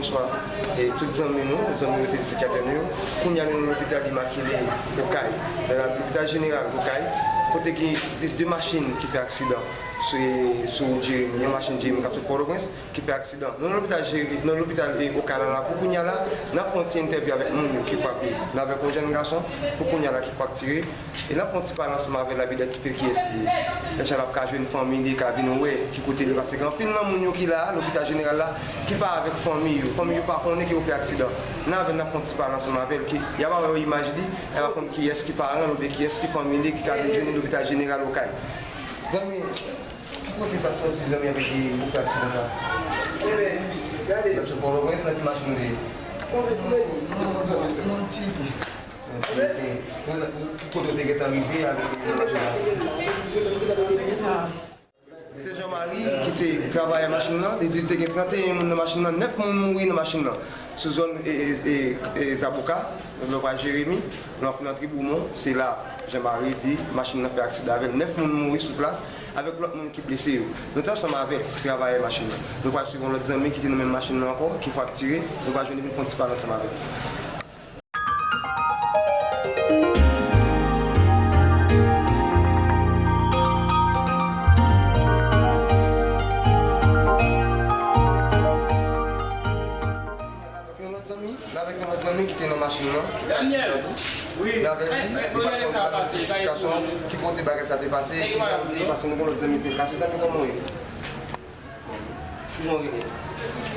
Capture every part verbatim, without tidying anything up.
Bonswa, e, tout zanmi nou, zanmi yo, telespektatè nou yo. Kounye a nou nan lopital Imakile Okay, nan lopital jeneral Okay, kote gen de, de machin ki fè aksidan sou, sou wout Jeremi, yon machin Jeremi k ap sot Pòtoprens ki fè aksidan. Nou nan lopital Jere-, nan lopital, e, Okay la, la, pou kounye a la, n ap fè yon ti entèvyou avèk moun yo ki frape. N avèk yon jèn gason pou kounye a la ki fraktire. E n ap fè yon ti pale ansanm avè l, l ap idantifye kiyès li ye. Lè sa l ap ka jwenn fanmi li, ka vin wè ki kote li, paske gen anpil nan moun yo ki la a, lopital jeneral la, ki pa avèk fanmi yo. Fanmi yo pa konnen ke yo fè aksidan. N avè l, n ap fè yon ti pale ansanm avè l, ki, y a pa wè imaj li, y a pa konn kiyès ki paran l oubyen kiyès ki fanmi li ki ka vin jwenn li lopital jeneral Okay. Zanmi, ki kote w t ap soti, zanmi, avèk ki ou fè aksidan sa? N ap sot Pòtoprens, nan ki machin ou te ye? Nan, nan, nan, nan ti. Ki kote w te gentan rive avèk machin nan? Se Jean Marie ki se travayè machin nan. Li di te gen trannteyen moun nan machin nan, nèf moun mouri nan machin nan. Sou zòn, e, e, e, e, Zaboka, lè w pral Jeremi, lè w ap fin antre Boumon, se la Jean Marie di machin nan fè aksidan avè l. Nèf moun mouri sou plas, avèk lòt moun ki blese yo. Nou te ansanm avè l, se travayè machin nan. Nou pral swiv yon lòt zanmi ki te nan menm machin nan ankò, ki fraktire. Nou pral jwenn li pou n fè yon ti pale ansanm avè l. Yon lòt zanmi, n avèk yon lòt zanmi ki te nan machin nan, ki te aksidan tou. N avèk li, li pral fè yon ti idantifikasyon ki kote bagay sa te pase, ki jan li te pase, nou gen lòt zanmi ki te kase. Zanmi, kòman w ye? Kijan w rele?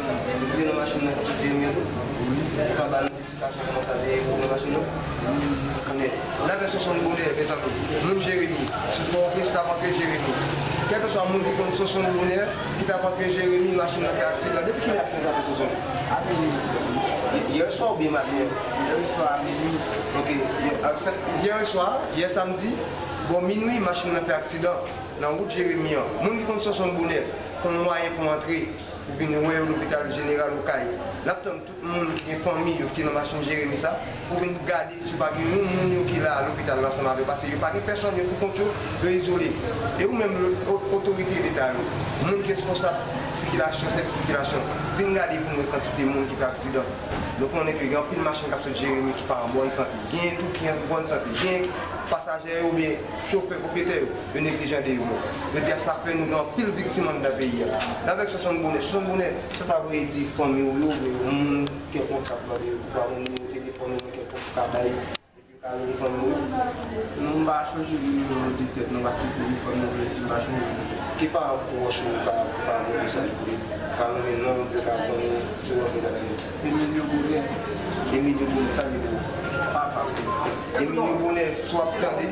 Ou te nan machin nan k ap sot Jeremi an tou? Ou ka ba nou ti sitiyasyon kòman sa te ye pou ou nan machin nan? Konnen. N avè Sonson Bonè, mezanmi. Moun Jeremi. Sou Pòtoprens, t ap antre Jeremi. Kèlkeswa moun ki konn Sonson Bonè, ki t ap antre Jeremi, machin nan fè aksidan. Depi kilè aksidan sa fè, Sonson? Apre yè swa oubyen maten? Yè swa, minui. Ok. Yè, a, sa, yè swa, yè samdi, bò minui, machin nan fè aksidan nan wout Jeremi an. Moun ki konn Sonson Bonè, fè yon mwayen pou antre, pou vin wè yo lopital jeneral Okay. N ap tann tout moun ki gen fanmi yo ki nan machin Jeremi sa, pou vin gade si pa gen yon moun yo ki la lopital la ansanm avè yo, paske yo pa gen pèsòn, yo pou kont yo, yo izole. E ou menm, lo-, o-, otorite leta yo, moun ki responsab sikilasyon, sèvis sikilasyon, vin gade pou nou wè kantite moun ki fè aksidan. Nou konnen ke gen anpil machin k ap sot Jeremi ki pa an bòn sante. Genyen tou ki an bòn sante. Genyen ki pasajè yo oubyen chofè, pwopyetè yo, yo neglijan de yo menm. Jodi a, sa fè nou gen anpil viktim anndan peyi a. N avèk Sonson Bonè. Sonson Bonè, sa w ta voye di fanmi w yo, oubyen yon moun kèlkonk k ap mande yo, ou pa yon nimewo telefòn ou kèlkonk ou ka bay, epi yo ka rele fanmi w yo? Non, m pa chonje nimewo de tèt non, paske telefòn mwen vle di m pa chonje de tèt. Ki paran pwòch ou ka, ka voye sa tou? Ka nonmen non, pou yo ka konnen se ou k ap reprezante. Emilio Bonè. Emilio Bonè, sa vle di? Papa. Emilio Bonè, si w ap tande.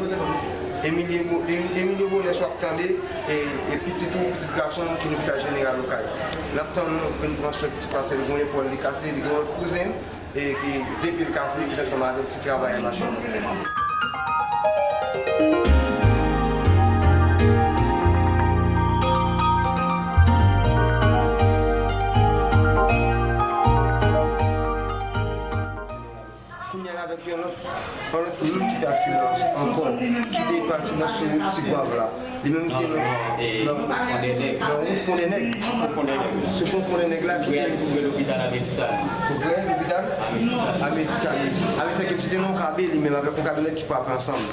Emilio Bo-, Em-, Emilio Bonè, si w ap tande, e, e pitit ou, pitit gason w ki lopital jeneral Okay. N ap tann nou pou n pran swen pitit la, se l gen yon epòl li kase, li gen yon kouzen, e ki de pye l kase, ki ansanm avè l, ti travayè machin nan. Kounye a n avèk yon lòt, yon lòt moun ki fè aksidan ankò, ki te fè aksidan sou wout Tigwav la. Li menm ki te nan, nan, nan wout Fondènèg. Sou pon Fondènèg la, ki te prè lopital Amedi Sali. Prè lopital Amedi Sali. Amedi Sali ki te nan yon kabe li menm, avèk yon kamyonèt ki frape ansanm.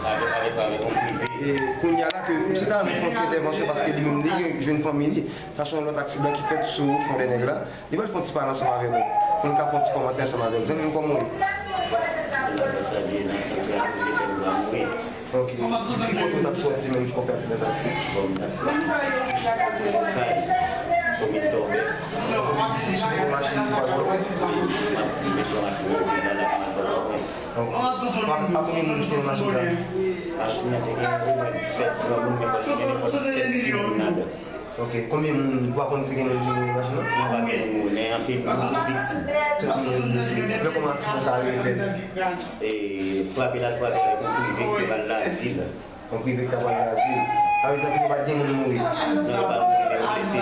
E kounye a la ke misye ta renmen fè yon ti entèvansyon paske li menm li gen, jwenn fanmi li. Sa se yon lòt aksidan ki fèt sou wout Fondènèg la. Li pral fè yon ti pale ansanm avè nou, pou n ka fè yon ti kòmantè ansanm avè l. Zanmi m, kòman w ye? Mwen salye nan sant la, pou Etèn pa mouri. Ok. Ki kote w t ap sòti menm ki fè aksidan sa? Bon, m t ap sòti Kay, komin Tòbè. Komin isit, ou te gen machin pou al Pòtoprens? Wi, m ap, m mete yon machin nan la, m al Pòtoprens. Donk, a, a konbyen moun ki te nan machin sa? Machin nan te gen omwen disèt granmoun, men pèsonn gen nenpòt sèt timoun ladan. Ok, konbyen moun, ou pa konn si gen moun ki mouri nan machin nan? Non, pa gen moun mouri, men anpil moun viktim. Tout moun blese. Men kòman aksidan sa a rive fèt? E, frape l al frape avèk yon prive ki te pral Lazil. Yon prive ki t ap pral Lazil. Sa vle di nan prive pa t gen moun mouri? Non, yo pa t mouri, men yo blese.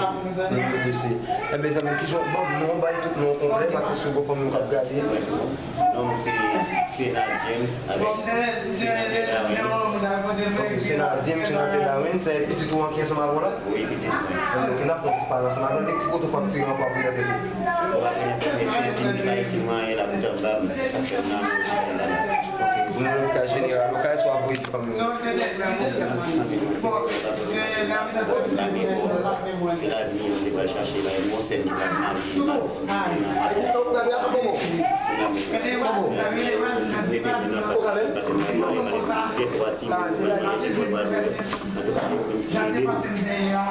Men yo blese. Enben, zanmi, kijan, bon, non, bay tout non konplè, paske si w gon fanmi w k ap gade. Non, m se Sena James avèk Senatè Darwin. Ok, Sena James, Senatè Darwin, se pitit ou an ki ansanm avè w la? Wi, pitit mwen. Ok, n ap fè yon ti pale ansanm avè l. E ki kote w faktire anba pou mete tou? Ou pa konnen pou mwen, se di m li pa ekri m anyen la, pou jan m pa sa fè m nan men ou la. Ok, pou moun ka jeneral ou ka swa voye ti fanm yo. Se lavi m te pral chache la, e mwen sèl ki pral mari.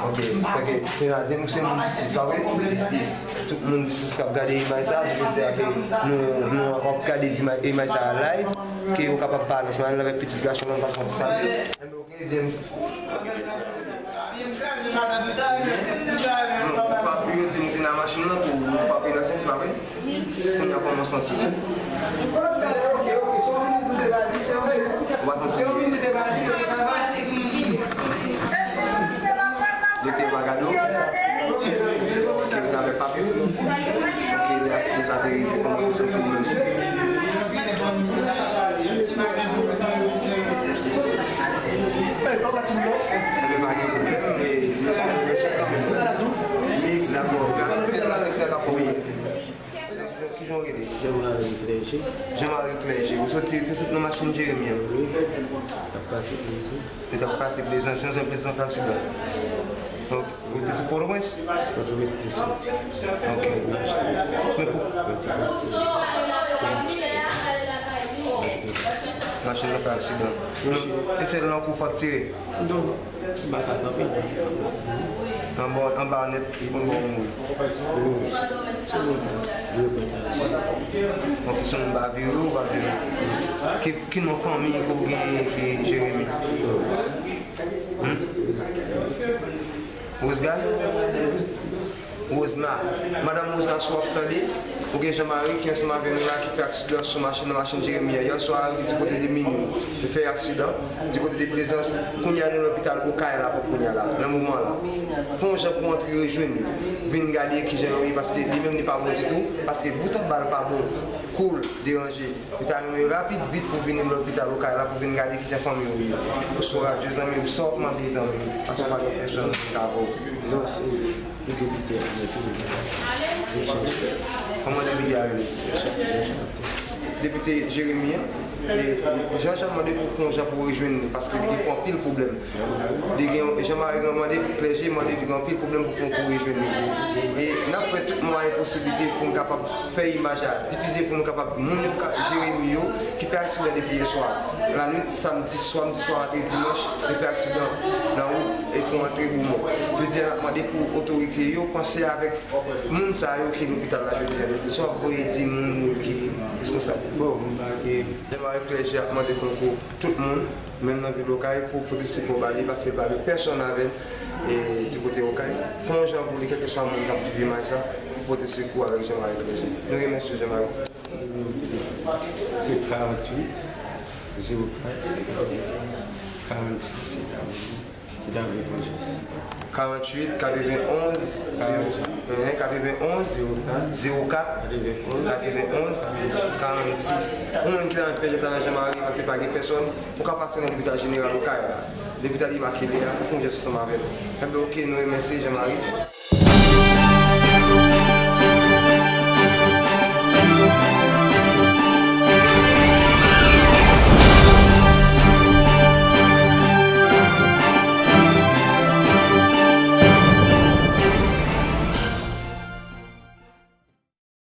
Ok, sa ke, se a di m se moun jistis, pa vre? Jistis. Tout moun jistis k ap gade imaj sa, se vle di ke nou, nou ap gade imaj, imaj sa a live, ke yo kapab pale ansanm avè pitit gason nan, pa fè ti salye. Enben, ok, James. Non, ou frape yo, di m te nan machin nan, tou, ou frape nan senti, pa vre? Kounye a kòman w santi? Ou pa santi byen? Doktè pa gade w? Ki yo t avèk papye w? Ki reyaksyon sa te rive? Kòman ou santi w menm? Enben, pa gen pwoblèm, men nou sa fè yon chèk kanmenm. Dakò, gade, se la, se la, Kijan w rele? Jean-Marie Clergé. Jean-Marie Clergé. Ou soti, ou te sot nan machin Jeremi an? Wi. T ap pase Plezans. Yo t ap pase Plezans, se nan zòn Plezans fè aksidan. Donk, ou te sou Pòtoprens? Pòtoprens te soti. Ok. Mwen achte. Men pou... Mwen te achte. Machin nan fè aksidan. Wi. E se lan kou faktire? Non. M pa ka kanpe. Anba, anba nèt, anba w mouri. Wi. Se bon, wi. Donk, se moun pa vire, ou pa vire. Ki, ki non fanmi ke w genyen, ki Jeremi? Hmm? Rosegay? Rosna. Madanm Rosna, si w ap tande, ou gen Jean-Marie ki ansanm avè nou la, ki fè aksidan sou machin nan, machin Jeremi an. Yèswa, rive di kote de minui, li fè aksidan. Di kote de Plezans, kounye a nou lopital Okay la pou kounye a la, nan moman la. Fè yon jan pou antre rejwenn li. Vin gade kijan yo ye, paske li menm li pa bon ditou, paske bout anba l pa bon, kou l deranje. Li ta renmen rapid vit pou vini lopital Okay la pou vin gade kijan fanmi w ye. Ou se yon radyez zanmi m, sa w ap mande zanmi m, paske w pa gen pèsonn ki ka ba w. Non, se pou depite a mete m nan echanj. Kòman depite a rele? Depite Jeremi an, e, Jean Jean mande pou fè yon jan pou rejwenn li, paske li gen anpil pwoblèm. Li gen, Jean-Marie mande pou Clergé, mande li gen anpil pwoblèm pou fè yon kou rejwenn li. E n ap fè tout mwayen posiblite pou n kapab fè imaj la difize, pou nou kapab, moun yo ka, Jeremi yo, ki fè aksidan depi yèswa. Lannuit samdi swa, samdi swa antre dimanch, li fè aksidan nan wout e pou antre Boumò. Jodi a, n ap mande pou otorite yo panse avèk moun sa yo ki lopital la jodi a. Sa w ap voye di moun yo ki responsab? Bon, m pa gen... Jean-Marie Clergé ap mande konkou tout moun, menm nan vil Okay, pou pote sipò ba li, paske li pa gen pèsonn avè l, e, di kote Okay. Fè yon jan pou li, kèlkeswa moun k ap viv imaj sa, pou pote sekou avèk Jean-Marie Clergé. Nou remèsye w, Jean-Marie. Nimewo telefòn se karanntuit zewo kat katrevenonz karannsis, se ta mwen ki ta vle fè yon jès. Karanntuit katrevenonz zewo, eh, katrevenonz zewo kat katrevenonz karannsis. Pou moun ki ta vle fè jès avèk Jean-Marie, paske pa gen pèsonn, ou ka pase nan lopital jeneral Okay la. Lopital Imakile a, pou fè yon jès ansanm avè l. Enben, ok, nou remèsye Jean-Marie.